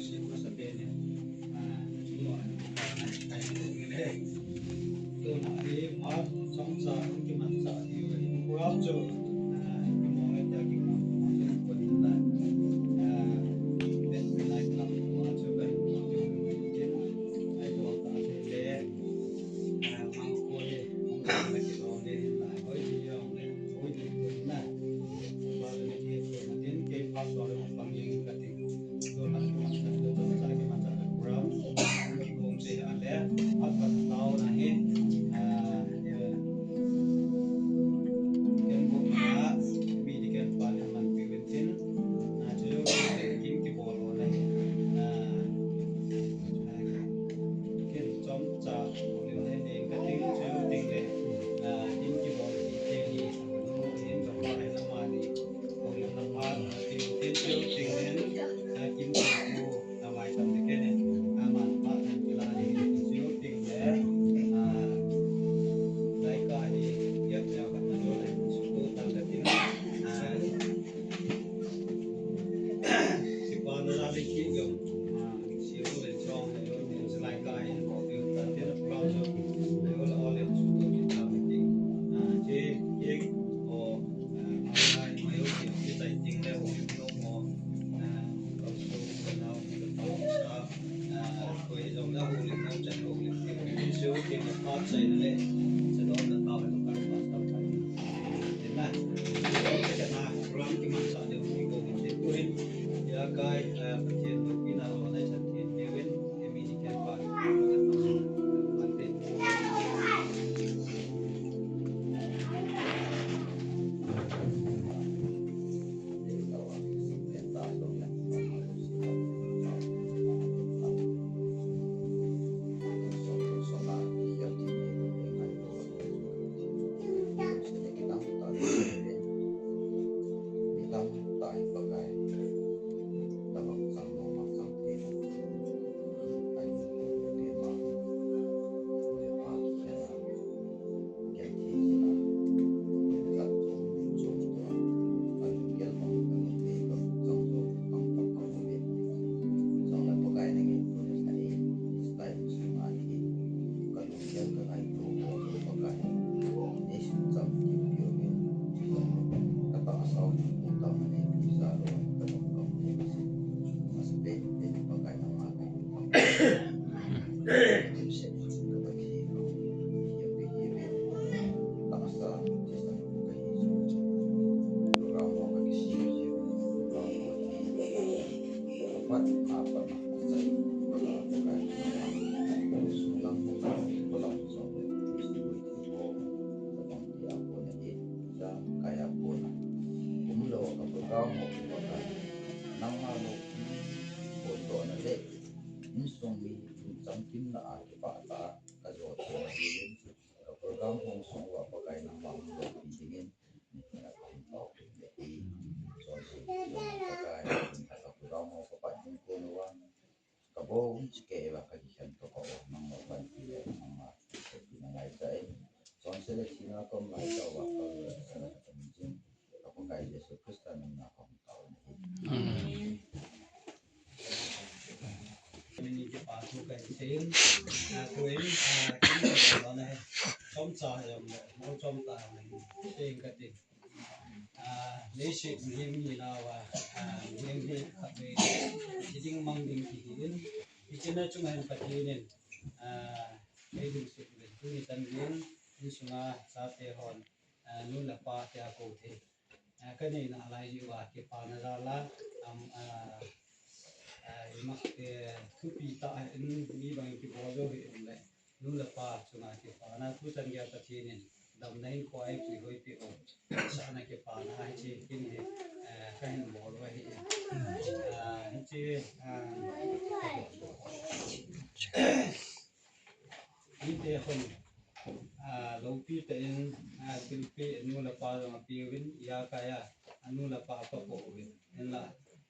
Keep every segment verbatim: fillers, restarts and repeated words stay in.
Sin masa pen in, ah, chunga, ah, kai ko nge le. Tuna hi phat chomcha kimancha diu ahin, program chu, ah, kimong le tia kimong, kimong chu ko ni la. Ah, bet me lai lam ko chu ba, chu ba, ai to ta le, ah, mang ko le, mang ko le, ki lo le, la, hoi di yong le, hoi di ko na. Ba le ke ko na tin ke pa so le pang yeng ka tin. Insung mi chamkim na a kipah ta ka jo thei dingin, ka program hung sung uva Pakai nangma hung loupi dingin, ni kina ka hung tao pi le hi. Chon si, chon Pakai, ka program hung ka pat ding ko nuva. Ka bo hung chike uva ka kikhen to ka o, nangma pan pi le, nangma pi na ngai chai. Chon se le thina kom lai chau va ka lu le sa na ka min jin. Ka Pakai Jesu Christa min na ka hung tao ni. Amen. Min kipa thu ka seiyin, ah, tuin, ah, kin ka na he. Chomcha he, mo chomcha he, seiyin ka ti. Ah, leiset mihem hi nau a, ah, mihem hi khatvei, thi ding mang ding kihi in, hiche na chunga hin Pathen in, ah, eiding sih uvin, tuni chan geiyin, insunga chate hon, ah, nu le pa tia kou thei. Ah, ka neina lai jeh uva kipana jal a, am, ah, ah, imat, eh, thupi tah in mi bang kibol jou hih in le, nu le pa chunga kipana, tu chan geiya Pathen in damna hinkho eipui hoipeh u, sahna kipana hiche kin hi, eh, ka hin bol u ahi. Ah, hiche, ah, mite hon, ah, loupi tah in, ah, thilpeh nu le pa jong apeuvin, ijakai a, anu le pa apapoh uvin. Hinla,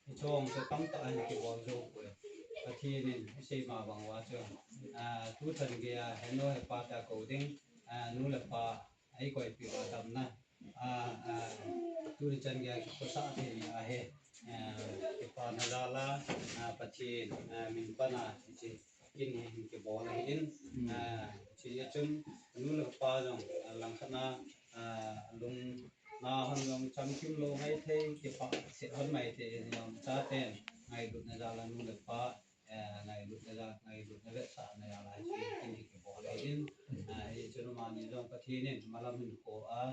hiche hung chu tamtah ahin kibol jou poi. Pathen in isei ma bang uva chu, ah, tu chan geiya, henu hepa tia kou ding, ah, nu le pa, eikoipeh uva damna. Ah, ah, tuni chan geiya kikosah thei ahi. Ah, kipana jal a, Pathen min pana hiche kin hi hin kibol ahin, hiche chun nu le pa jong langkhat na lung na hon jong chamkim lou maithei, kipah set hon maithei jong chaten ngailutna jal a nu le pa ngailutna jal, ngailutna vetsahna jal a hiche kin hi kibol ahin, hiche chun amani jong Pathen in malam hinkho a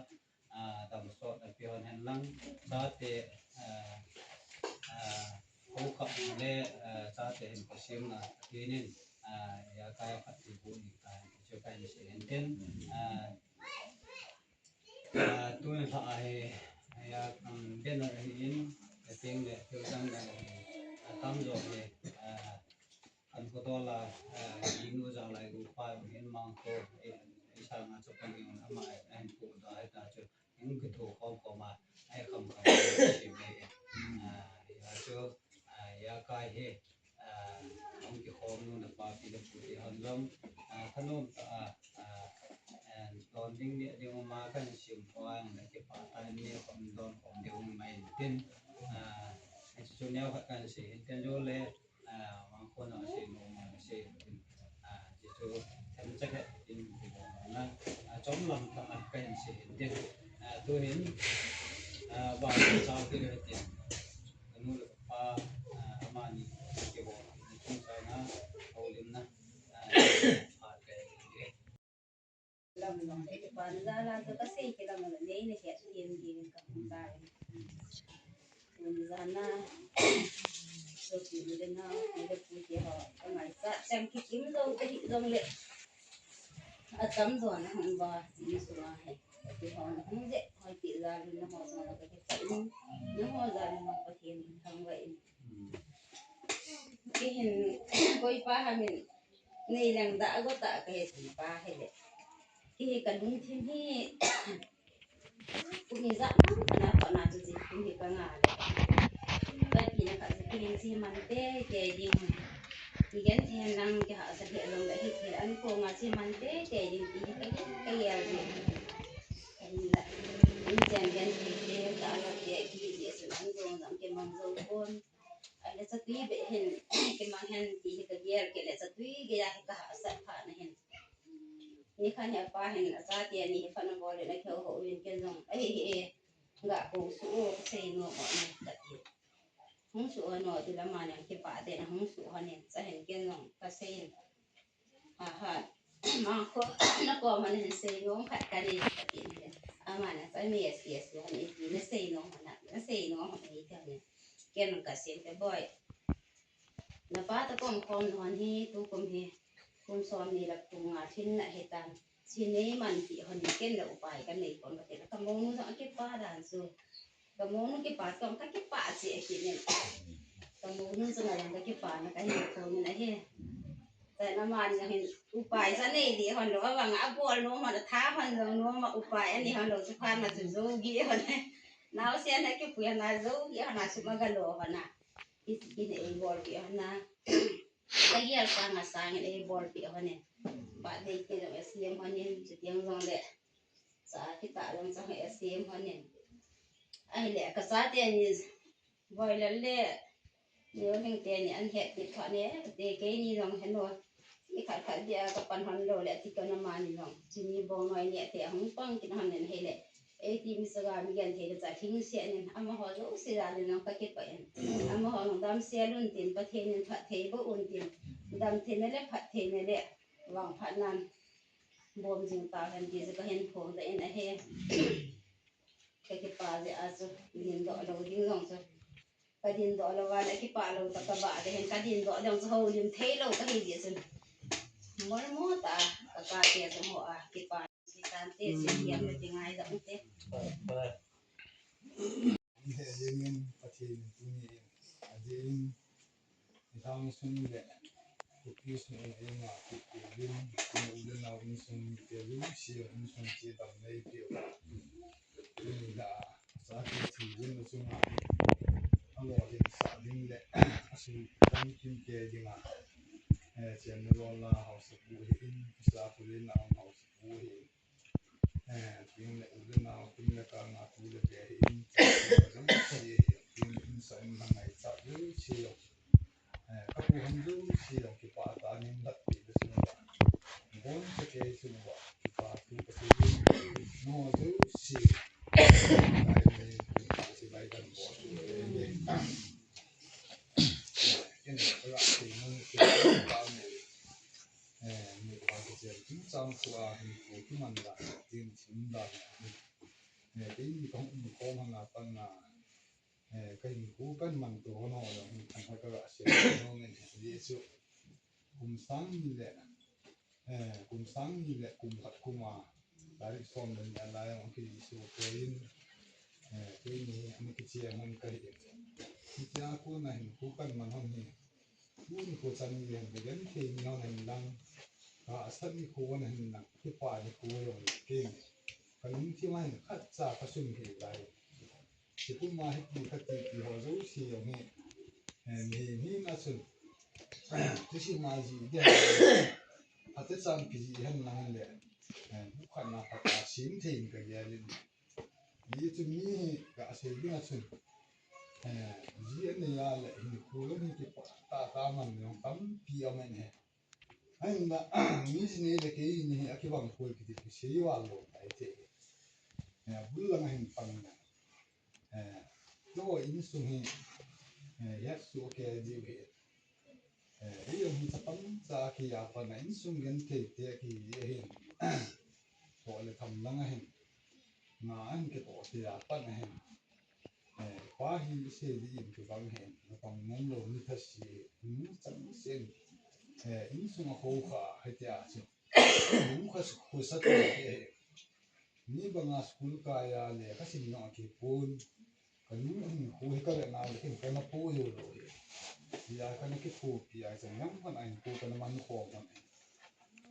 damsotna pe hon hen lang, chate, ah, ah, kokap le, ah, chate hin kosim na Pathen in, ah, ya kaya phat ti bu ni ka, chu ka ni se hen ten, ah, ah, tu ni sa he, ya, um, ben na hi in, a ting le, tu jang na hi, ah, tam jo he, ah, Kan kho dola, eh, inu jang lai gu pa hin mang ko, eh, eh, sa nga chu kan ing ama, eh, hin pu da, eh, ta chu, ing ke thu khom khom a, eh, kham kham, eh, si mai, eh. Ah, ya chu, ah, ya kai he, ah, ong ki khom nu na pa pi le pu ti hon jong, ah, thanom ta, ah, ah, eh, don ding ni ding ma kan sim ko ang na ki pa ta ni khom don khom ding mai tin, ah, eh, chu neo khat kan si, tin jo le, Ah, mangkon a sei nom a sei, ah, ti chu themcha khat in ti na, ah, chom lam tah a ka hin sei tin, ah, tu hin, ah, ba chau ti le tin, ka nu le ka pa, ah, amani kibol na chungchang a houlimna, ah, phat ka hin ti. Lam jong le kipa na jal a chu ka sei kilam le nei na het lim lim ka hung tai. Tuni jan a sopi u le nao, u le pu te ho ka ngaisah chang kikim jong ka hi jong le, acham jo na hung ba, insunga hi. Ka ti ho na hung je, hoi ti jal in na ho jong ka kipa in, na ho jal in Pathen in thangvah in. Kei hin, koi pa ham in, nei lang da go ta ka he ti pa he le. Kei hi ka lungthim hi, kum ijat na, na pa na chu ji, kum hi ka nga le. Ka pi na ka ji, kei hin ji man te, te ding. Kei gen ji lang kei ha sa he long le hi, kei an ko nga ji man te, te ding, kei hi ka, ka yel ji. Ka hin la, in jen gen ji, te ta la te, kei ji sun an dong jam kei mang jo kon. Ahile chatui beh hin, kimang hen ti hi ka gel kit le chatui gei a hi ka hahsat phat na hin. Nikhat hi apa hin, achate ani hi phatna bol le na kihou hou uvin ken jong, ahi hi e, ga kou suh o, ka sei nom o, ani ka ti. Hung suh o no, ti lam a ni kipah te na hung suh hon in, cha hin ken jong, ka sei in. Ha, ha. Mangkho, na kom hon hin sei nom khat ka nei ka ti. Ama na sa mi yes, yes, hon i ti na sei nom hon na, na sei nom hon i ti hon. Ken ka sei te boi. Na pa ta kom khom hon hi, tu kum hi. Kum som ni le kum nga thin na hi tan. Chi nei man ti hon ken le upai ka nei kon ka ti. Ka mounu jong a kipa dan chu. Ka mounu kipa tong ka kipa che a kinem. Ka mounu chunga jong ka kipa na ka hin ko min ahi. Chai na mani jong hin upai cha nei di hon lou, avang a bol nom hon, atha hon jong nom a, upai anei hon lou, chu phat ma chu jou gi hon. Naosen a kipui hon a jou gi hon a, sum a ga lo hon a. Kiti kiti ei bol pi hon a. Ka gel pa nga sang in ei bol pi hon in. Ba dei ti jong a sem hon in, chu tiang jong le. Sa kita jong cha he sem hon in. Ahile ka chate ni Boilal le Neo Hing te ni an het ni pha ne, te kei ni jong he no. Ni khat khat dia ka pan hon lou le ti ka na mani jong. Chini bong noi ni te hung pang kin hon nen he le. Ei ti mi saga mi gen thei le cha thing se nen amaho jouse jal in jong ka kipah in. Amaho jong damsel un tin, Pathen in phatthei boh un tin. Damtheina le phattheina le vangphatnan bom jing tau hen ti chu ka hin phong ta in ahi. Ka kipa jeh a chu, din doh lou ding jong chu. Ka din doh lou a le kipa lou ta ka ba de hen, ka din doh jong chu houlim thei lou ka hi jeh chun. Mol mo ta, ka ka te jong ho a, kipa, kitan te, sin hiam le ti ngai jong te. He jingin Pathen in tuni in, a jingin Nidang sung le, Kuki sung in ei ngah kit uvin, tuni u le nau insung mite jouse insung che dam nei peh u. Tuni la a, sa ki thi uvin u chunga hi, a lolhinsah ding le, a sung dam kim te dinga, eh, Chenna Lolna haosapu hi in, sa pu le nau haosapu hi in. Eh, tin le u le nau, tin le ka nga tu le pe hi in, tin le jong si hi, tin le in sa in na ngai cha u si yo. Hon jouse a kipah tah a nei lampi le sung uva, bon chakei sung uva kipah thu kasei in, nangho jouse, Pakai in kipah se lai kan bol. Amen. Ken ka sei nung, ken ka sei nung, eh, mi pa kichen chungchang thu a hin ko kiman dan, tin thim dan, eh, keini kahung um khom hang a pat na, eh, kahinkho kaman to hon ho jong hin thangkhat kaga sei nung in, Jesu kum sang ni le, eh, kum sang ni le kum khat kum a tarik som le ni a lai jong kiji soh poi in, eh, keini hi ana kichen hon kahi in. Hichea kona hinkho kaman hon hi, tuni kho chan ni hin, genthei ni hon hin lang, hahsat ni kho hon hin lang, kipah ni kho jong kei kalungthim a hin khatcha kasum hih lai. Hiche kum a hiti kati ti ho jouse jong hi, eh, mihem hina chun, thusim a jih ding, phatechan kijih hen lang le, eh, phatna phatna sem thei in kagel in. Hichu mi hi kasei ding a chun, eh, ji anei a le hinkho jong hi kipah tah tah man jong tampi aum in ahi. Ahinla, mi ji nei le kei ji nei hi akibang poi kiti kisei val lou tai te. Eh, bul lang a hin pang na. Eh, keiho insung hi, eh, hetsoh kei diu hi. Eh, eijong hi chapang cha kiya pat na insung genthei te kihi ahin. Toh le tham lang a hin. Nga ahin kitoh te a pat na hin. Eh, pa hi isei ding in kibang hin. Napang nom lou ni thase. Ni chang sen. Eh, insung a khokha hitia chu. Lungkha khosa te hi. Mi banga school kai a lekha sim jong akipon. Kanu hinkho hi kavet na le kin kana pui lou hi. Hia kana kithopi a chan jong kana hinkho kana man khom hon.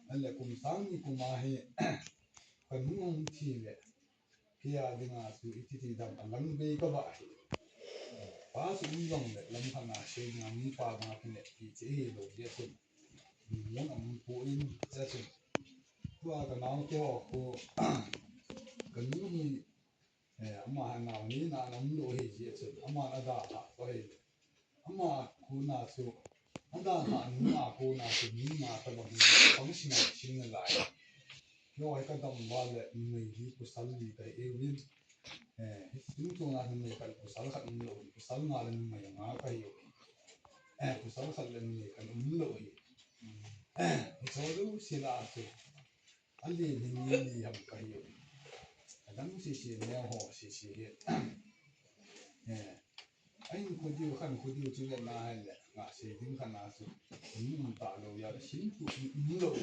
Ahile kum sang ni kum a hi kanu hung thi le, kei a dinga chu iti ti dam a lang bei kava hi. Pa chu um jong le lam khat na sei dinga mi pa banga kineppi che hilou jeh chun. Min jong aum poi in, jeh chun. Tua kanao te ho khu, kanu hi, eh, ama hi nao ni na aum lou hi jeh chun, aman adalhah toh hi. Ama kona chu, adalhah nunga kona chu, nunga tabang hi, pang sing a sing nalai. Keiho hi kadam uva le, numei li pasal li kahi uvin. Eh, tungtuna numei khat pasal khat um lou, pasal nga le numei nga kahi uvin. Eh, pasal khat le numei khat um lou hi. Eh, hicho jouse lah a chu, alen hi mi li ham kahi uvin. Adang sese, neo ho sese hi. Eh, ahinkho diu, khankho diu chu vet na ahile, nga sei ding khat na chu, um um talou jeh a, simtup um lou.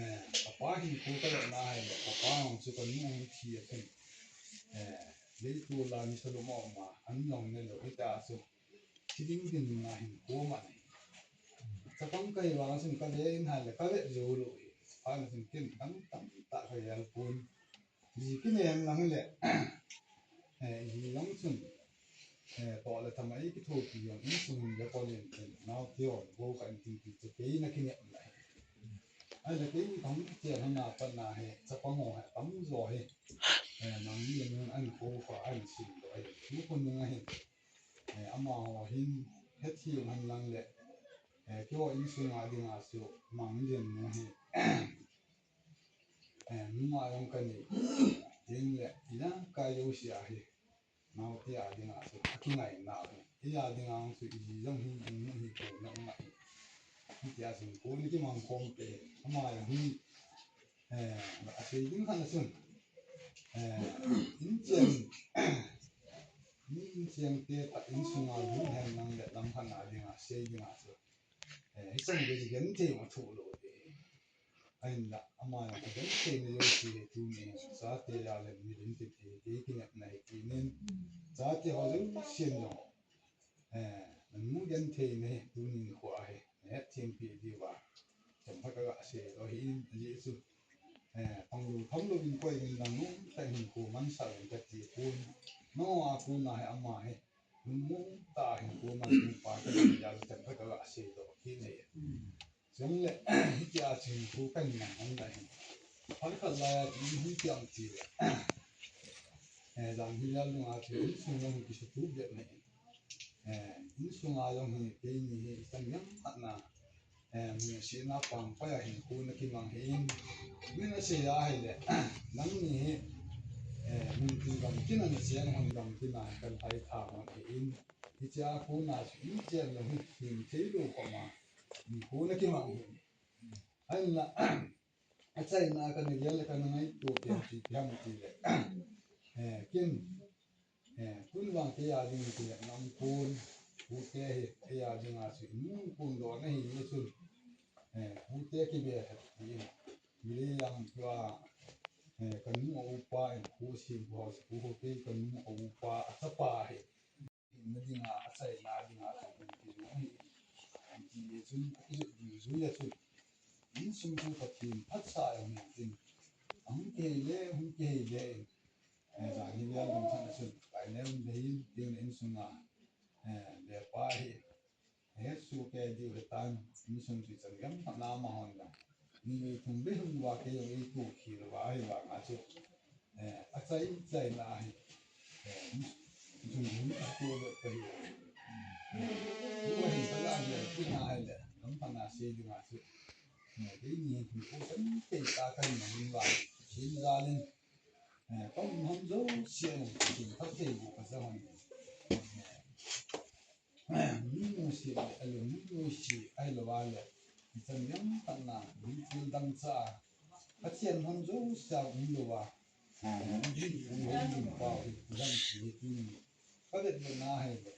Eh, apa hinkho kavet na ahile, apa jong chu kanu hung thi a chun, eh, leitol a nisa lum a um a, an jong ne lou hita chu, thi ding din na hinkho man ahi. Chapang kahi vang a chun kave in ahile, kavet jou lou hi. Chapang a chun ken dang tamtah kagel pon. Ji kinem lang le, eh, ji jong chun, eh, toh le tham a ikithopi jong insung in le pol in, naote hon bou kha in tin ti chu kei na kinep na hi. Ahile kei ni kahung kichen hon a pat na hi, chapang ho hi, atamjo hi, eh, nangni in ahin khokha, ahin simdoh hi. Tukhonung a hin, eh, amaho hin, hethem hen lang le, eh, keiho insung a dinga chu, Manglian nu hi, eh, nunga jong kanei, tin le, ijat kai jouse a hi, naote a dinga chu, akingaina hi. Ei a dinga jong chu, iji jong hi, inu hi, kona um ahi. Hitia chun, kona kimang khom te, ama jong hi, eh, asei ding khat na chun, eh, inchen, mi inchen te tah insunga lut hen lang le lam khat na dinga, sei dinga chu, eh, hichan gei genthei ma thoh lou te. Ahinla, ama jong genthei na jouse hi tuni, chate a le milim titi, kei kinepna hi kinin, chate ho jousen jong, eh, nanu genthei na hi tuni nikho a hi, nahetthempi diuva, chomkhat kaga seidoh ahin, ajeh chu, eh, panglou thamlou in koi in lang nomtah in hinkho mansah in kati pon, nangho a kona hi ama hi, lungmong tah a hinkho man ding pa kahi jeh a chomkhat kaga seidoh kit ahi. Chule, hitia chu hinkho kahin man hon ahin. Phat khat laiya chu in hung piang tile, eh, jan hilal nunga chu insung jong hi kisutup det ahin. Eh, Insunga jong hi keini hi ichang jam khatna, eh, mi sina pangpai a hinkho na kimang hi in. Min asei a hile, nangni hi, eh, min tin gam kin ana chen hon gam kin a kan hai tha hon hi in. Hichea kona chu ichen jong hi hin thei lou koma hinkho na kimang hi. Ahinla, achaina kana gel le kana ngaito pen chu ipi ham tile, eh, kin, eh, tun vang kei a ding ti le ngam pon, pute hi kei a dinga chu inung pon doh na hi ni chun, eh, pute kibe he ti in. Mile jam tua, eh, kanu a upa in khu sim khu house khu ho kei kanu a upa a chapa hi. Na dinga, achaina dinga, ka hung kijui, ti le chun, akijui jui le chun. Insung chu Pathen phatsa a hung in. Ahung kihei le, hung kihei le. Eh, jani le ding chan chun, kai le hung dei in, ding le insunga. Eh, le pa hi. He su ke diu he tan, insung chu chan gam pha na ma hon la. Ni le thum be hung va ke jong ei tu khi lo va hi va nga chu. Eh, achai, chaina hi. Eh, insung hi tu be pe hi. Tu hi ta la le, tu na hi le, gam pha na se diu nga chu. Eh, keini hi ko kan te ta kan na min va. Sin la len. Eh, kom hom jouse, sin ta te bu ka sa hon. Eh, mi nuisat le, alung mi nuisat, ahilou le, ichan jam khatna, ding til dang cha, Pathen hon jouse a um louva, ding til hon ding pau hi, dang ti hi tuni. Ka vet le na hi le,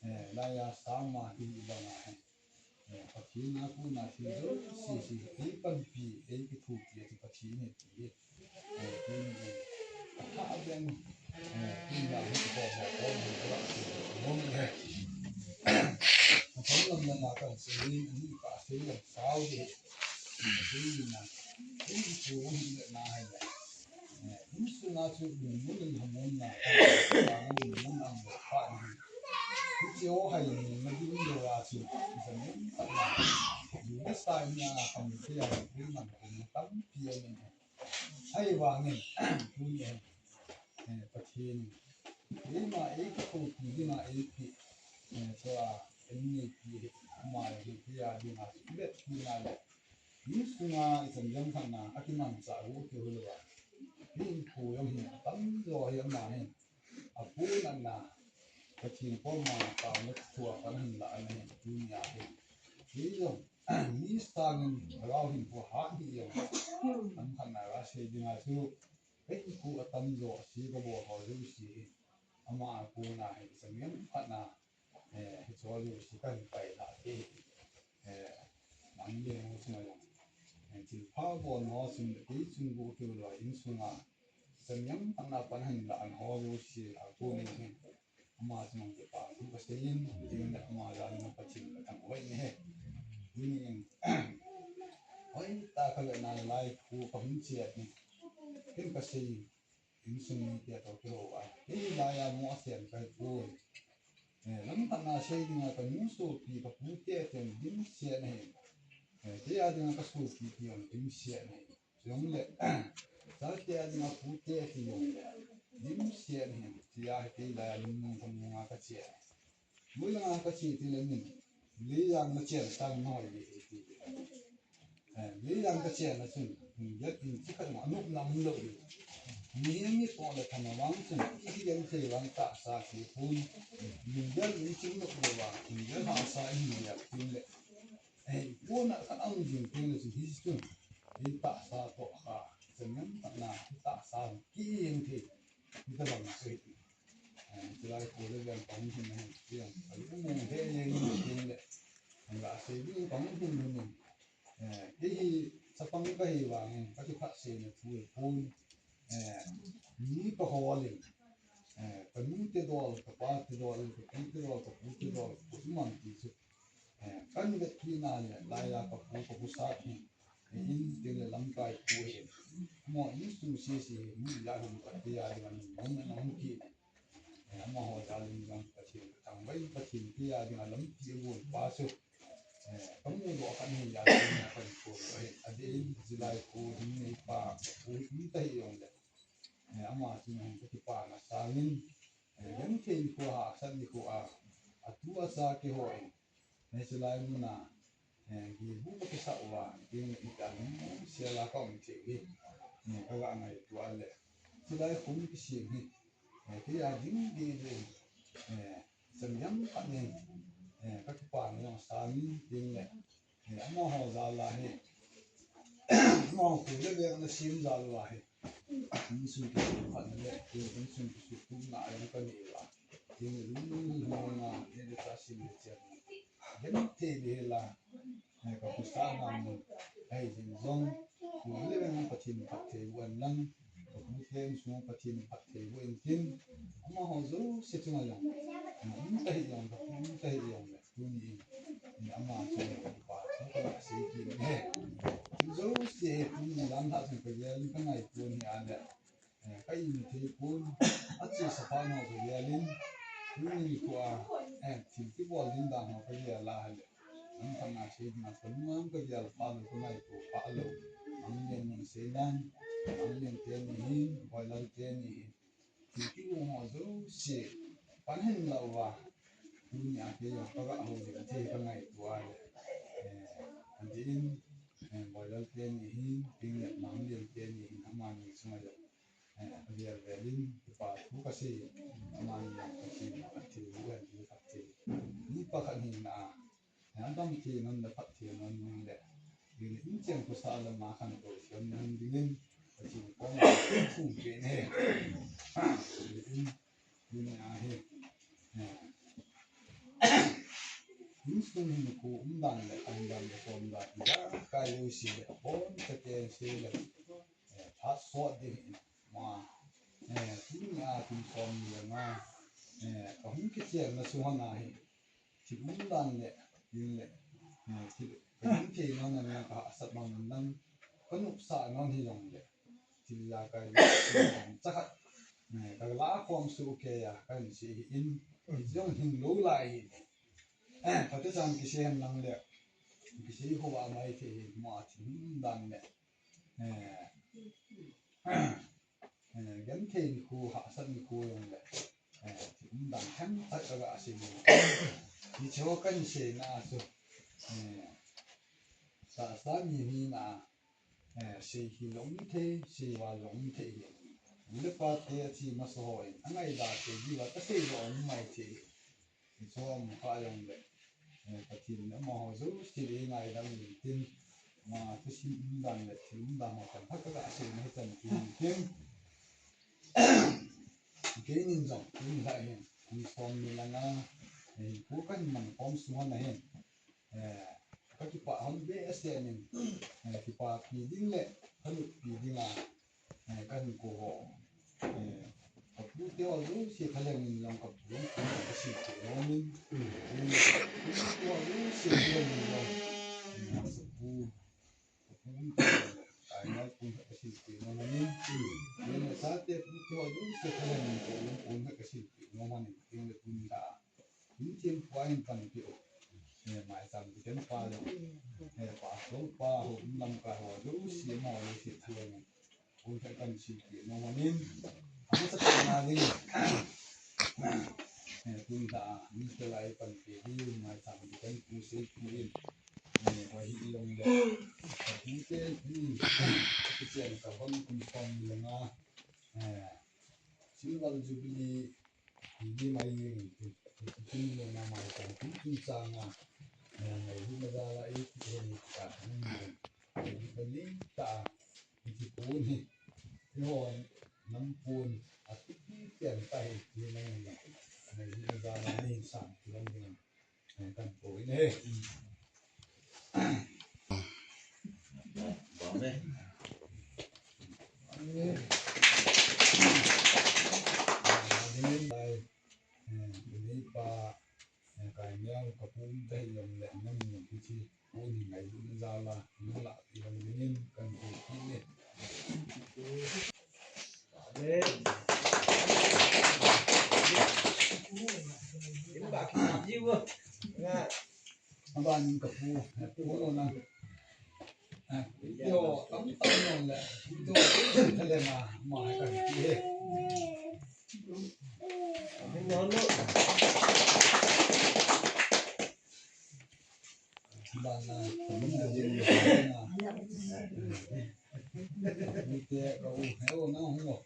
eh, laiya sama hi banga hi. Eh, Pathen a kona thil jouse hi, ei panpi, ei kithopi, ati Pathen hi ti hi. Eh, tuni, eh, atha ben, eh, tuni a hung kikhom ho, khom ho, khom ho, khom ho, eh. Athang lam lam a kan sei, ani ka sei lam sao de. Tuni na, tuni chu hung le na hai le. Eh, insunga chu lungmon in lhamon na, lungmon ang le pa ni. Hiche ho hai ni na ding le wa chu, isa ni pa na. Ni na sa ni a kam te a, ni man ko ni tampi a ni. Ahivangin, tuni, eh, Pathen, eima ei kithopi dinga eipi, eh, tua, ei neipi hi, ama hi, hi a dinga, i vet pi na le, insunga ichan jam khatna, akimangcha u kihou louva. Hinkho jong hi, atamjo hi ama hin, apuna na, Pathen koma taona thu apan hin la ana hin, tuni a hi. Hi jong, mi sangin Lhagao hinkho hat hi jong, tam khatna a sei dinga chu, ka hinkho atamjo, ase ka bol ho jouse hi, ama a kona hi, ichan jam khatna, eh, hiche ho jouse kahin pailhah thei hi, eh, nang le nu chunga jong, eh, thilpha bolna ho chun, kei chun bou keu lou a insunga, ichan jam khatna pan hin la ana ho jouse a kona hi, ama chunga kipa thu kasei in, tin le ama jal in Pathen kathangvah in ahi. Tuni in, hoitah a ka vet na lai khu kahung che in, ken kasei in, insung mite toh kihou a. Kei laiya mo a sem kahi poi. Eh, lam khatna sei dinga kanu sopi, kapute ten dimset ahi. Eh, kei a dinga kasopi ten dimset ahi. Chule, chate a dinga pute ti jong le, dimset ahi, tia hi kei laiya lungmong kamunga kache. Moi langa kache ti le min, Leijang nachen tan noi le ti. Eh, Leijang kachen a chun, lunggel in chi khat ma nopna umlou. Mihem ni toh le thama vang chun, ipi genthei vang tahsa kipon. Lunggel in chi nop lou vang, lunggel hahsa in lep tin le. Eh, kona ka um jing teng le chu hiche chun, ei tahsa toh kha, ichan jam khatna, tahsa kiheng thei, hitabang chu hi. Eh, chulai kho le veng kahung hin hin, hiche jong, alungmong he jeng in teng le, anga sei ding kahung hin hin in. Eh, kei hi chapang kahi vangin, kakiphatseina thu hi pon, eh, mi kahol in, eh, kanu te dol, kapa te dol, kapi te dol, kapu te dol, kapu man ti chu. Eh, kan vet pi na le, laiya kapu, kapu sat hi. Eh, in tin le lamkai pu hi. Mo insung sese hi, mi la hung ka tia ding a, mo na hung ki. Eh, amaho jal in jong Pathen, thangvah in Pathen tia ding a lampi agon pa chu. Eh, kamu doh khat hi jal in kan ko hi. Adeh in, hilai ko, hin nei pa, kapu, in ta hi jong le. Eh, ama chunga hin kakipana sangin, eh, genthei nikho a, hahsat nikho a, atu acha keiho in, eh, chulai muna, eh, gei bu kakisah uva, gei na ita nung sela kaum thei hi, eh, kaga ngaito a le. Chulai khun kisem hi, eh, kei a ding gei le, eh, chang jang khat nin, eh, kakipana jong asang in, tin le, eh, amaho jal a hi, amaho khu le veng na sem jal uva hi. Insung kisu khat na le, insung kisu tum na a jong kanei uva. Tin le lung lung lung a, ni le ta sim le chiang. Genthei le la, eh, ka khosah na mun. Ahi jing jong, khu le veng Pathen phatthei boh hen lang, ka pute insung Pathen phatthei boh in tin, amaho jouse chunga jong, eh, um ta hi jong, ka um ta hi jong le. Tuni in, in ama chu, pa chu ka sei kit e. Thil jouse hi tuni lam lhah chun ka gel in ka ngaito ni a le. Eh, ka in thei pon, achesa phat ho ka gel in. Tuni nikho a, eh, thil kibol ding dan ho ka gel a le. An thang a sei ding a ka nung a ka gel pha lou, ka ngaito pha lou. Ang len mun sei nan, ang len teni hin, boiler teni hin. Thil kigong ho jouse pan hen lou uva, tuni a kei jong kaga hou ding ahi ka ngaito a le. Eh, adeh in, eh, boiler teni hin, tin le mang lian teni hin, amani chunga jong, eh, avel vel in kipa thu kasei, amani jong Pathen phatthei boh hen ti khat thei. Ni pa khat hina a, Adam thei nom le phat thei nom nom le. Tin in cheng khosah lam a khantou thiam nom ding in, Pathen koma thum pen e. Tin, tin a hi. Insung hin khu um dan le, um dan le, um dan le, kai lu si le, bon ka ken si le. Eh, phat sot ding in, ma, eh, tuni a kum som ni le nga, eh, ka hung kichenna sung hon a hi, thil um dan le, tin le, eh, thil ka hung thei nom na, ka hahsat nom na, ka nopsah nom hi jong le, thil la kai le, cha khat, eh, ka la khom su ke ya, ka hin sei hi in, jong hin lo lai hi, eh, phat te chan kisei hen lang le, kisei ho a mai thei hi, ma thil um dan le, eh, eh, genthei nikho, hahsat nikho jong le, eh, thil um dan themkhat kaga sei ni. Hiche ho kahin seina chu, eh, tahsa mi hina, eh, sei hi jong um thei, sei val jong um thei hi. Nu le pa te ache masa ho in, angaida thei diuva kasei jong um mai thei hi. Hiche ho um kha jong le, eh, Pathen in amaho jouse le ngaidam in tin, ama thusim um dan le thil um dan ho themkhat kaga seina hi chan tin tin. Keinin jong, tuni lhah hin, kum som ni le nga, eh, hinkho kahin man khom sung hon a hin, eh, ka kipah hon behseh in, eh, kipapi ding le, ka noppi ding a, eh, ka hinkho ho, eh, ka pute ho jouse thalheng in jong ka pu jong ka silpeh nom in, eh, ka pute ho jouse thalheng in jong, eh, ka pu, ka pu, ka ngai pu ka silpeh nom in, eh, ka chate pute ho jouse thalheng in ka pu ka silpeh nom in, eh, ka pu ka Pathen pa in panpi u. Eh, maicham ding pa jong. Eh, pastor pa ho, lamkai ho, jouse mo, jouse thalheng. Kum khat kan silpeh nom in. Amasa pa na ding. Eh, kum ta, Mister Lai panpi ding, maicham ding kan pu silpeh in. Eh, wa hi jong le. Kum te, hmm. Kichen ka hon kum som ni le nga. Eh, Silver Jubilee. Ni mai jing in, tin le na mai chang, tin chungchang a, eh, ngailutna jal a eiti hon ka, hmm, ngailutna nei tah a, iti pon hi, eiho nam pon, atupi pen tah hi, ti nang in, ngailutna jal a nei san, ti nang in, eh, kan pon e. Amen. Aban in ka pu, pu lo na. Yo, tam tam lo le. Yo, ka le ma, ma ka ki he. Amen lo. Bana, bana, bana. Ni te ka u, he u na hung o.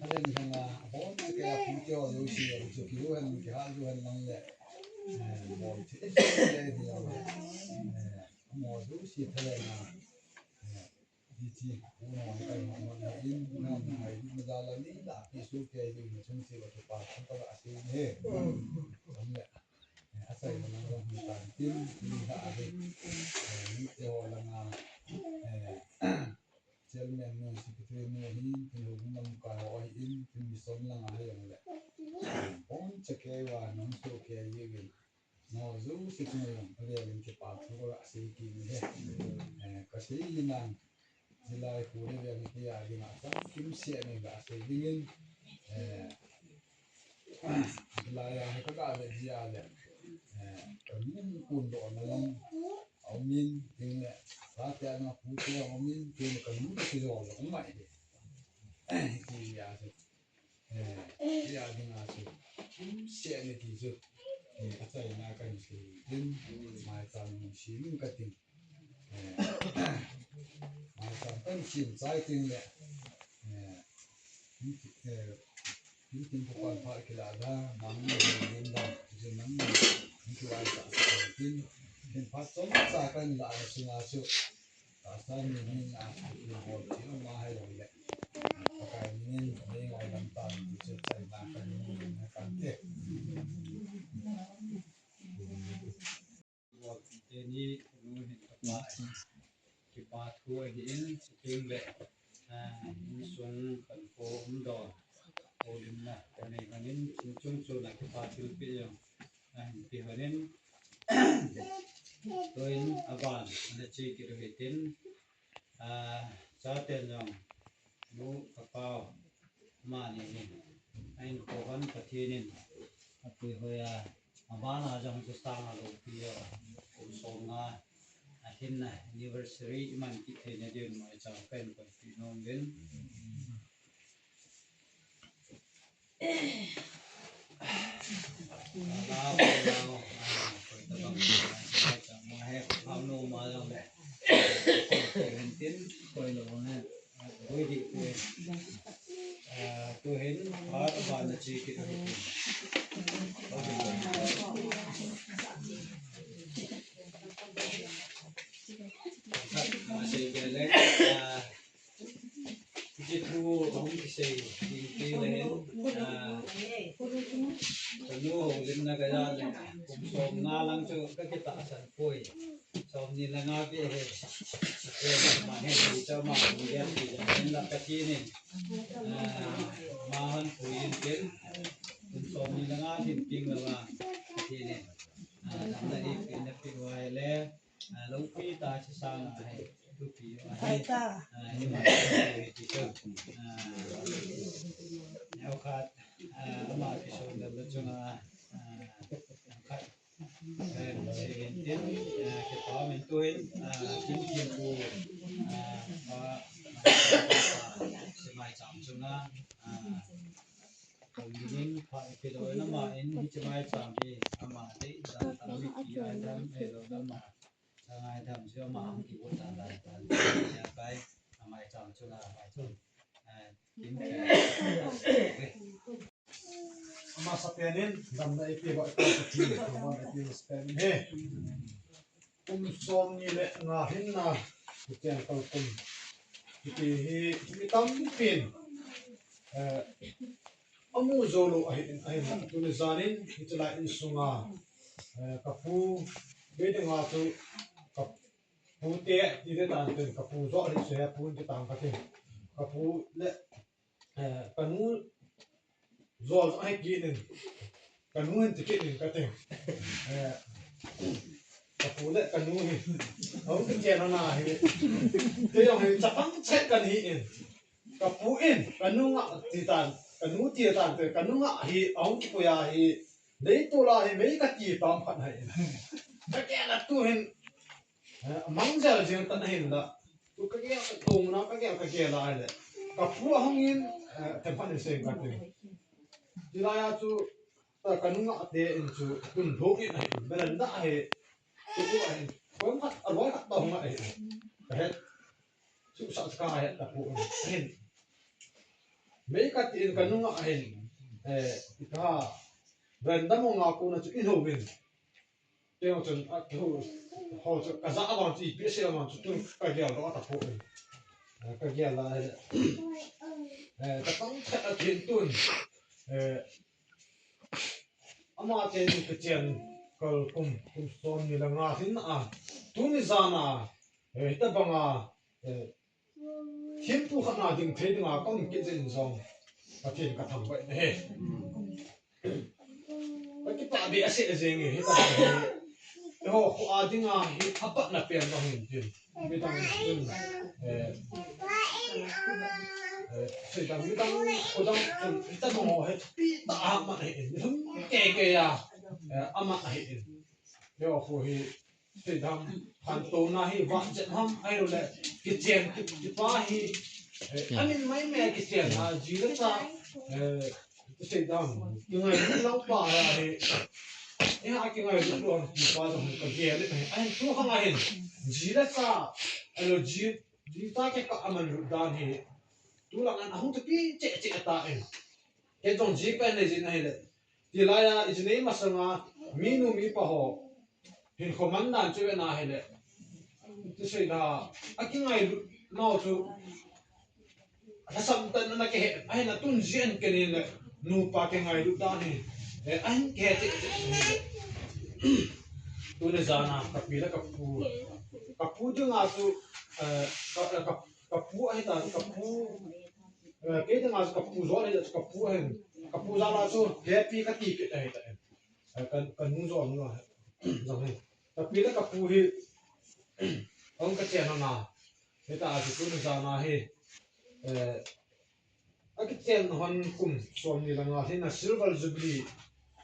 Halen hanga, hon, ke a pu ke o lu si, chu ki lu hen, ki ha lu hen lang le. Eh, bol thi, eh, di a. Eh, mo lu si thalen na. Eh, di chi, u no, kai mo, mo, na in, na, na, ai, di ma da la ni, la, ki su ke, di ma chung si, wa ki pa, chung ka la si, he. Ang le. Eh, asai mo na, wa, ta, tin, ni ha, he. Eh, ni te ho la nga. Eh, Chairman nu, secretary nu hin, tin hung lamkai ho hin, tin mission lang a jong le. Hon chakei va nung sohkei jeng in. Nao jouse chunga jong, avel in kipa thu ka sei kit in ahi. Eh, ka sei in lang, hilai khu le vel in kei a ding a chang kimseh in ka sei ding in. Eh, Hilai a hi ka ga vet jeh a le, eh, ka nung kun doh na jong a um in, tin le, ka te a na pu te a um in, tin le ka nung ka kijol jong um mai de. Ti a chu, eh, ti a ding a chu, kimseh in ti chu, eh, achaina ka hin sei in, maicham nung sei in ka tin. Eh, maicham kan sim chai tin le, eh, in, eh, in tin ko pan pha kila da, mang ni ni da, je mang ni, ni ko ai sa sa tin, tin pha chom cha kan la na sung a chu, ta sa ni ni a chu ko bol ti ma hai lo le. Pakai ni ni ngai lam ta ni chu chai na kan ni na kan te. Teni nu hin ka pa kipa thu ahi in, chuteng le, ah, insung khankho umdan, houlimna kanei lhonin, chungchon a kipa thilpeh jong ahin pe lhonin, tuin aban ana che kit u hitin, ah, chaten jong, nu ka pau, amani hin, a insung Pathen in apuihoi a, abana jong chu sang a loupi a, kum som nga a hinna anniversary iman kit theina diuvin maicham kahin koipeh nom uvin. Ala, ala, ah, koi tabang, maicham ma he, amnu ma jong le, koi hin tin, koi lou ne. Ui di, ui. Ah, tu hin, phat aban na che kit u hitin. Ah, sei be le, ah, hiche thu ahung kisei ding ti le hin, ah, kanu houlimna kaja le, kum som nga lang chu kakitahsan poi. Som ni le nga pi he. Ate ma he ni cha ma ni ya ti ya ni la Pathen in. Ah, ma han pu yin ken. Kum som ni le nga hin ping la ma. Pathen in. Ah, na i pi na pi wa le. Ah, lo pi ta chi sa na he. Tu pi wa he. Hai ta. Ah, ni ma pi ti ko. Ah, ya khat. Ah, ma pi so da lo chung ah. Ah, khat. Eh, sei in tin, eh, kipa min tuin, eh, tin tin ku, eh, pa, pa, pa, si maicham chunga, eh, kong dingin pa ipi doh in ama in hiche maicham hi ama te dan ta mi ki ai dan e lo dan ma. Sa ngai dan si ama ang ki bu dan dan dan. Ya kai, maicham chunga, maicham. Eh, Amasapen in, damna eipeuva, eipeuva, eipeuva, eipeuva, eipeuva, he. Kum som ni le nga hinna, kuteng kal kum. Hiti hi, mi tampin, eh, amu jou lou ahin, ahin, tuni janin, hichelai insunga, eh, kapu, bei dinga chu, kapu te, ti te tan ten, kapu jo, hi se, pu te tan kati. Kapu le, Eh, kanu jol ahi kit in, kanu hin ti kit in kati. Eh, kapu le kanu hi. Ahung kichen na hi. Kei jong hi chapang chet kahi in. Kapu in, kanu nga ti tan, kanu ti tan te, kanu nga hi, ahung kipui a hi. Deitol a hi, mei kati tam khat ahi in. Ka gel a tu hin, eh, amang jel jeng tan ahin la. Tu ka gel ka tong na ka gel ka gel a le. Ka pu ahung in, eh, themkhat in sei kati. Hilai a chu, ta ka nungah te in chu, tun thong in ahi, veranda ahi. Tu ahi. Kom khat, a loi khat ta hung ahi. Ka het. Chu sa ka het ta pu in. Ahin. Mei kati in ka nungah ahin. Eh, ka veranda mong a ko na chu in ho in. Teng chun, a, ho, ho chu, ka ja vang chu, ipi asei vang chu, tun ka gel doh a ta pu in. Eh, ka gel a, eh, eh, ka tang khat a thin tun. Eh, ama te ni ka chen kal kum, kum som ni le nga hin a. Tuni jan a, eh, hita bang a, eh, Thempu khat na ding thei dinga ka um kit jeh in jong Pathen ka thangvah in ahi. Ka kipah beh aseh jeng e, hita hi. Eiho kho a dinga hi apatna pen ka hung tin. Midang chun, eh, eh, seidang midang khodang chun hita bang ho hi thupi tah a amat ahi in. Lhum kei kei a, eh, amat ahi in. Eiho kho hi Seidang, khantouna hi vah chet ham, ahilou le, kichen, ki, kipa hi, eh, amin mai mai kichen na, ji le cha, eh, seidang, kingailut lou pa hi, eh, ha kingailut lou pa jong ka gel e, ahin tu khang ahin, ji le cha, ahilou ji, ji cha kikah a aman lut dan hi, tu lang an ahung thupi cheh cheh ta in. Kei jong ji pen le jin ahile. Tilai a, ijinei masanga, minu mipa ho. Hinkho man dan chu vena ahile. Ti sei da, akingailut nau chu. Lhasam tan na kihe, ahina tun ji an kei ni le. Nupa kingailut dan hi. Eh, ahin kihe ti, ti, ti. Tuni jana, ka pi le ka pu. Ka pu dinga chu, eh, ka, ka, ka pu ahi ta, ka pu. Eh, kei dinga chu ka pu jong ahi, ka pu ahin, ka pu jal a chu happy ka ti kit ahi ta. Eh, ka, ka nu jong nu ahi, jong ahi. Ka pi le ka pu hi, ahung kichen hon a. Hita a chu tuni jana hi, eh, akichen hon kum som ni le nga hi na silver jubilee,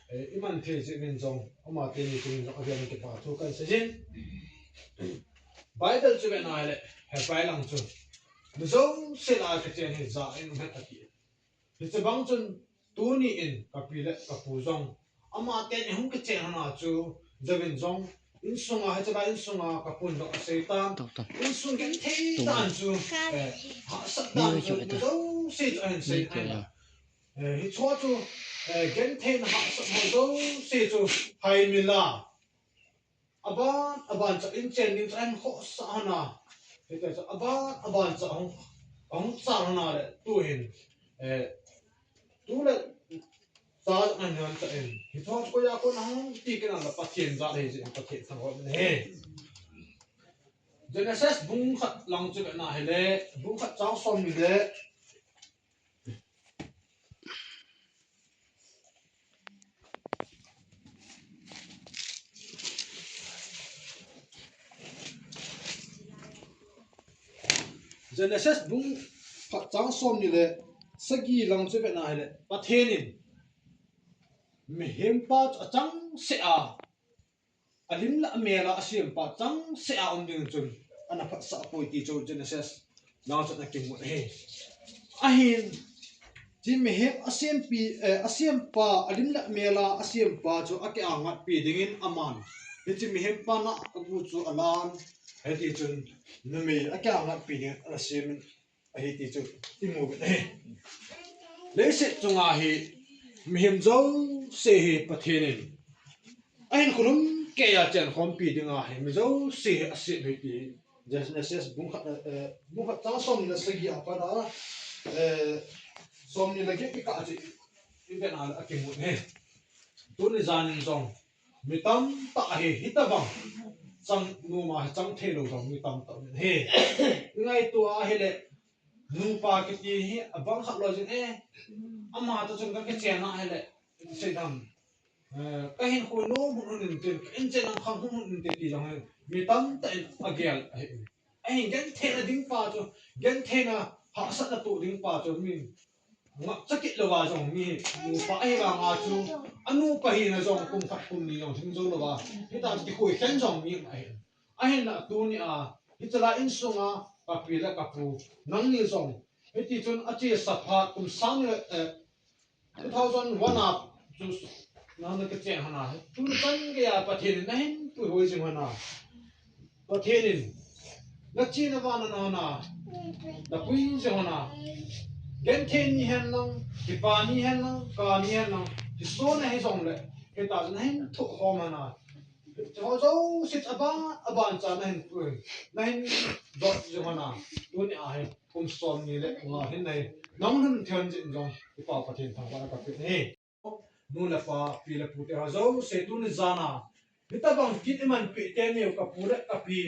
eh, iman thei jeh in jong, ama teni chun jong avel in kipa thu kan sei jin. Bible chu vena ahile, Hebrai lang chu. Mi jouse lah a kichen hi ja in um hen ati. Hiche bang chun tuni in ka pi le ka pu jong. Ama ten ihung kichen hon a chu, jouvin jong. Insunga, hiche lai insunga ka pun jong asei tan. Insung genthei tan chu, eh, hahsat dan chu, mi jouse chu ahin sei ahi. Eh, hiche chu, eh, genthei na hahsat ho jouse chu, hai mi la. Aban, aban cha in chen ding cha in khohsah hon a. Hiti cha aban, aban cha ahung, ahung cha hon a le, tu hin, eh, tu le, cha an hon cha in. Hiche chu koiya kon ahung ti kit a le Pathen jal ahi jeh in Pathen thangvah in ahi. Genesis bung khat lang chu vena ahile, bung khat chang som ni le, Genesis bung khat chang som ni le sagi lang chu vena ahile, Pathen in mihem pa chu achangseh a, alim le amel a asempa changseh a um ding chun ana phatsah poi ti chu Genesis lang chun akimu ahi. Ahin, hiche mihem asempi, eh, asempa, alim le amel a asempa chu akiangatpi dingin aman. Hiche mihem pa na agu chu alan, hiti chun numei akiangatpi dingin ana semin. Ahi ti chu imu uvin ahi. Leiset chunga hi mihem jouse hi Pathen in ahinkho lhumkeiya chenkhompi dinga hi mi jouse hi asem ahi ti. Genesis bung khat, eh, bung khat chang som ni le sagi a pat a, eh, som ni le get kikah chu ivet a le akimu ahi. Tuni jan in jong Mi tamtah ahi, hitabang chang, numa hi chang theilou jong mi tamtah um in ahi. Ngaito ahile, nupa kiti hi abang khat lou jin e. Ama toh chun ka kichen ahile, seidam. Eh, ka hinkho nom hun hun in tin, ka inchen ang khang hun hun in tin ti jong hi. Mi tamtah in agel ahi. Ahin gentheina ding pa chu, gentheina hahsatna toh ding pa chu, mi ngapcha kit louva jong mi nupa ahi vanga chu, anu pa hina jong kum khat kum ni jong hing jou louva, hitia chu kikhui khen jong mi ahi. Ahinla tunia, hiche lai insunga, kapi le kapu, nangni jong, hiti chun achesa phat kum sang le, eh, two thousand one a chu nangni kacheng hon a, tuni chan geiya Pathen in nahin puihoi jing hon a. Pathen in nachena vana nahon a, napui jing hon a. Genthei ni hen lang, kipa ni hen lang, ka ni hen lang, Isona hijongle, hitia chu nahin thoh khom hon a. Hiche ho jouse aban, aban cha nahin pui, nahin dot jing hon a. Tunia hi kum som ni le nga hin nahi, nahung lhun thei jin jong, i Pa Pathen thangvahna kapeh e. Nu le pa, pi le pu te ho jouse tuni jana, hitabang kit imanpeh teniu kapu le kapi,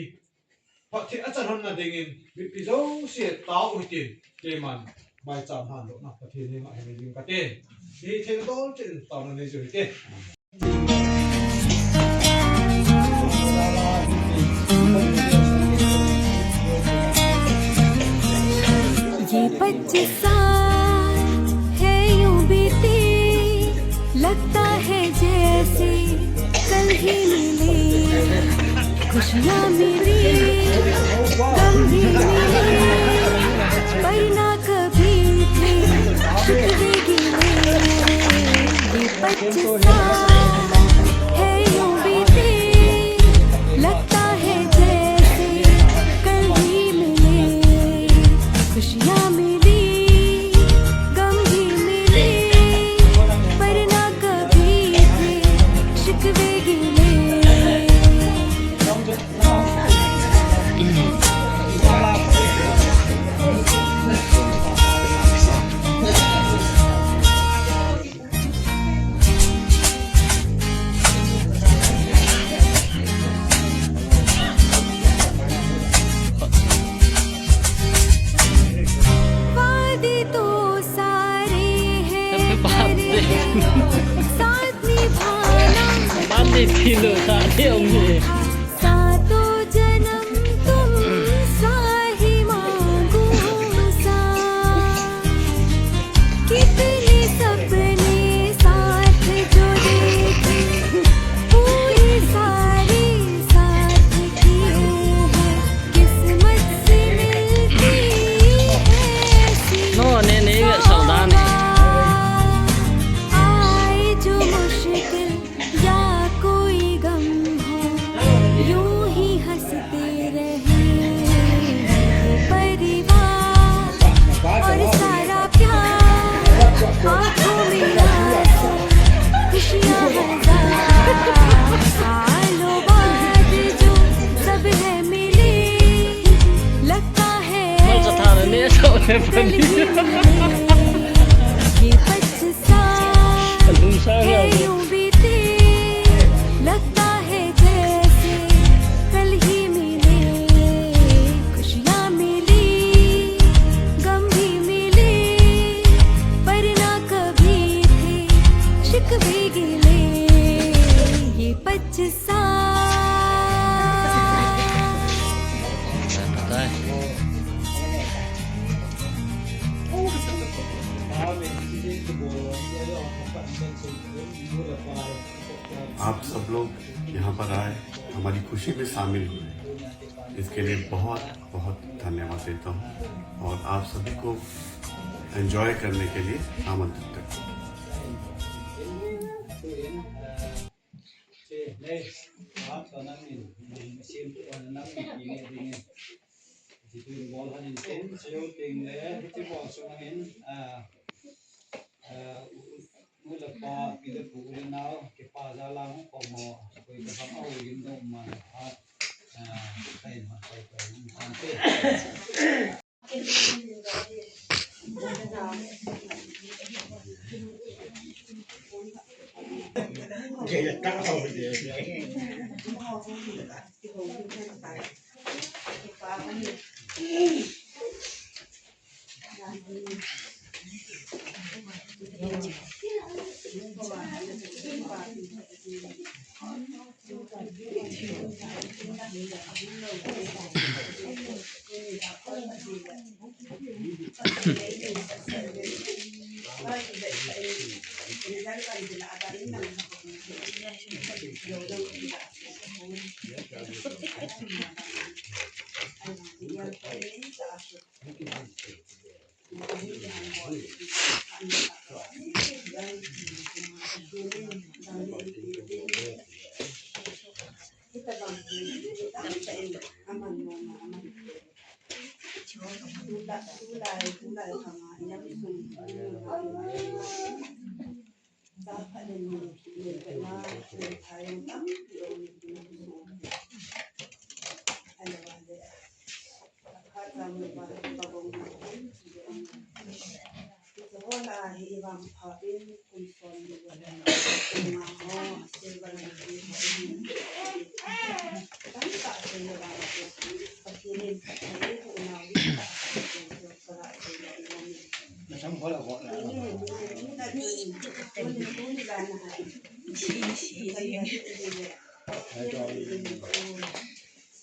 phatthei achan lhonna dingin, mipi jouse tao hitin, keiman, maicham handohna Pathen henga hin nei ding kate. Hithei dol chin taona nei jiu hite. ये पच्चीस साल है यूं बीते, लगता है जैसे कल ही मिले। खुशियाँ मिली, गम भी मिले, पर ना कभी थे शिकवे गिले। ये पच्चीस साल है यूं बीते, लगता है जैसे कल ही मिले। खुशियाँ मिली, गम भी मिले, पर ना कभी थे शिकवे गिले। वादे तो सारे हैं, बात करे हैं, साथ निभाना। बात नहीं थी लो, सारे होंगे। सातों जन्म तुम सा ही मांगू सा। कितने सपने साथ जो देखे, पूरी सारी साथ किए हैं। किस्मत से मिलती है ऐसी, नो, ने, ने, ये सौदा ने। आए जो मुश्किल या कोई गम हो, यूं ही हंसते रहे परिवार और सारा प्यार। आंखों में आंसू, खुशियां हजार। सालों बाद जो सब है मिले, लगता है ऐसे कल ही मिले। ये पच्चीस साल है यूं बीते, लगता है जैसे कल ही मिले। खुशियाँ मिली, गम भी मिले, पर ना कभी थे शिकवे गिले। ये पच्चीस साल। आप सब लोग यहाँ पर आए, हमारी खुशी में शामिल हुए, इसके लिए बहुत, बहुत धन्यवाद देता हूँ और आप सभी को एंजॉय करने के लिए आमंत्रित करता हूँ। Hiche bol han in tin, cheu ting le, hiche bol sung hin, ah, ah, u le pa, pi le pu, u le nao, kipa jal a hung khom ho, koi ka bang a houlim ding um man, ah, ah, kai ma, kai, kai, um, kan te.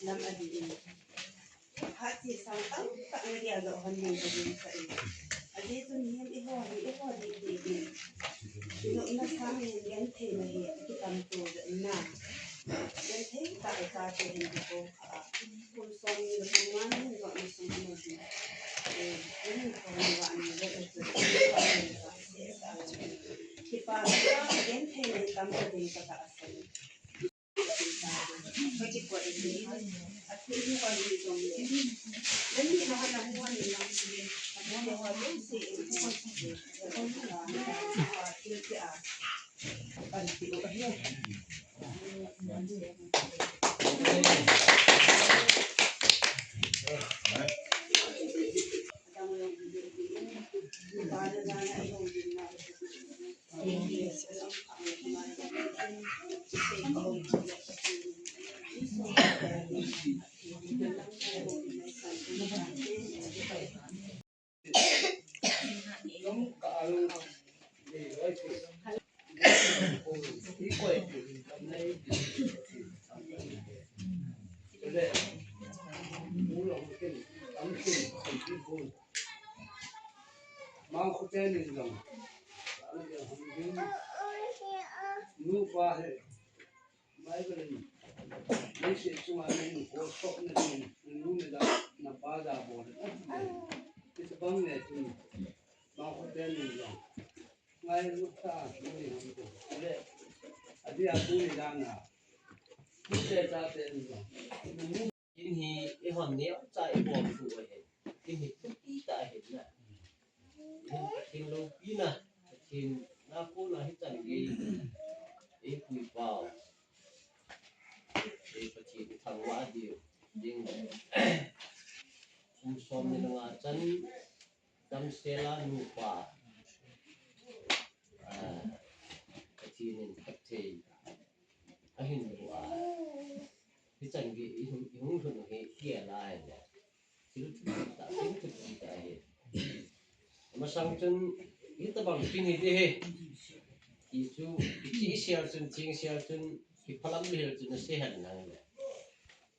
Lam a di in. Phat chi sang tam tak na dia lo han ni ka din sa i. A di tun hiam i ho hi i ho di di di. Nopna sang hin gentheina hi a kitam to na. Genthei ta i ta te hin di ko kha. Kum som ni lo kum nga ni hin lo ni som ni hin. Eh, ni hin ko ni wa ni lo tu. Kipa ta gentheina tam ta din ka ta asal. Nupa hi, Bible in, leiset chunga nahin kosopna ding, nanu nada, napa da bol, itobang le tun, bang khote nin jong, ngailut tah a, tuni hin ko, le, adia tuni dan a, tute tate nin jong, nanu Kin hi eihon neocha ibol u ahi. Kin hi thupi tah ahi na. Kin Pathen loupina, Pathen na kona hichan gei eipui pau. Ei Pathen ithangvah diu ding le. Kum somni le nga chan damsel a nupa. Ah, Pathen in phatthei ahin boh a. Hichan gei ihung, ihung lhun u hi kiel a ahile. Thil thupi tah, thil thupi tah ahi. Amasang chun, hitobang kin hiding ahi. Ti chu, kicheh sel chun, ching sel chun, kiphalam hel chun, ase hen lang le.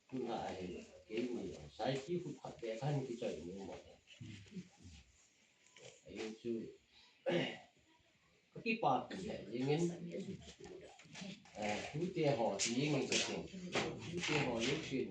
Tuna ahile, keini jong, Saipi khut khat beh kahin kichoi nom mo. Ahin chu, Ka kipapi lheh jengin, eh, tute ho ti jengin ka tin. Tute ho jousen,